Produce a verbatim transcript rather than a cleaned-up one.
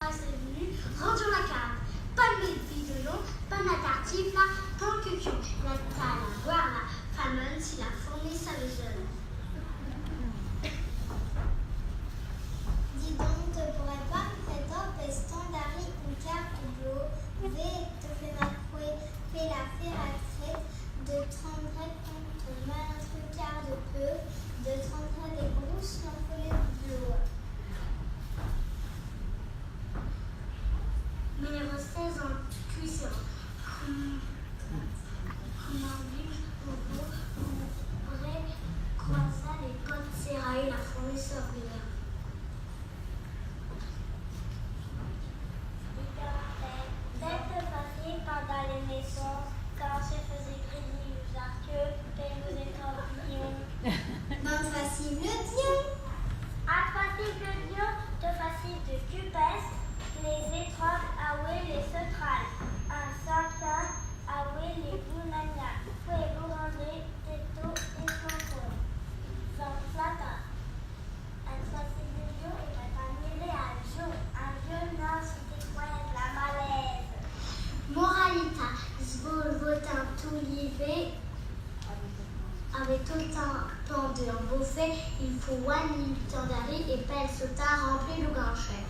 Passez venu, rendons la carte. Pas de bidon, pas de tartifla, pas de cucon. La tala, voir la fameuse si la fourmi sa besoin. Dis donc, te pourrais pas me prêter un peston d'ari ou carte bleue, ve, te fais ma coué, fais la fée racrette, de trente ton maître quart de peu, de trente des grosses lampoles bleue. Numéro seize en cuisson. Comme, comme un vieux bobo, prêt, croisa les potes serrées, la fourmi sorbière. Bête facile pendant les maisons, quand se faisait griller les arqueux, paye nous étrangers. Bande facile le dion. At facile le dion, te facile de cupès, les étrogues, aoué les sauterelles, un sac, aoué les bounagnas, fouet bourrandé, této et flanco. Van plata. At facile le dion, et pas un à jour, un vieux n'en se découvre la malaise. Moralita, svolvotin tout livré, avec tout un plan de bouffée, il faut one litre d'ari et pelle sautin rempli le grand chef.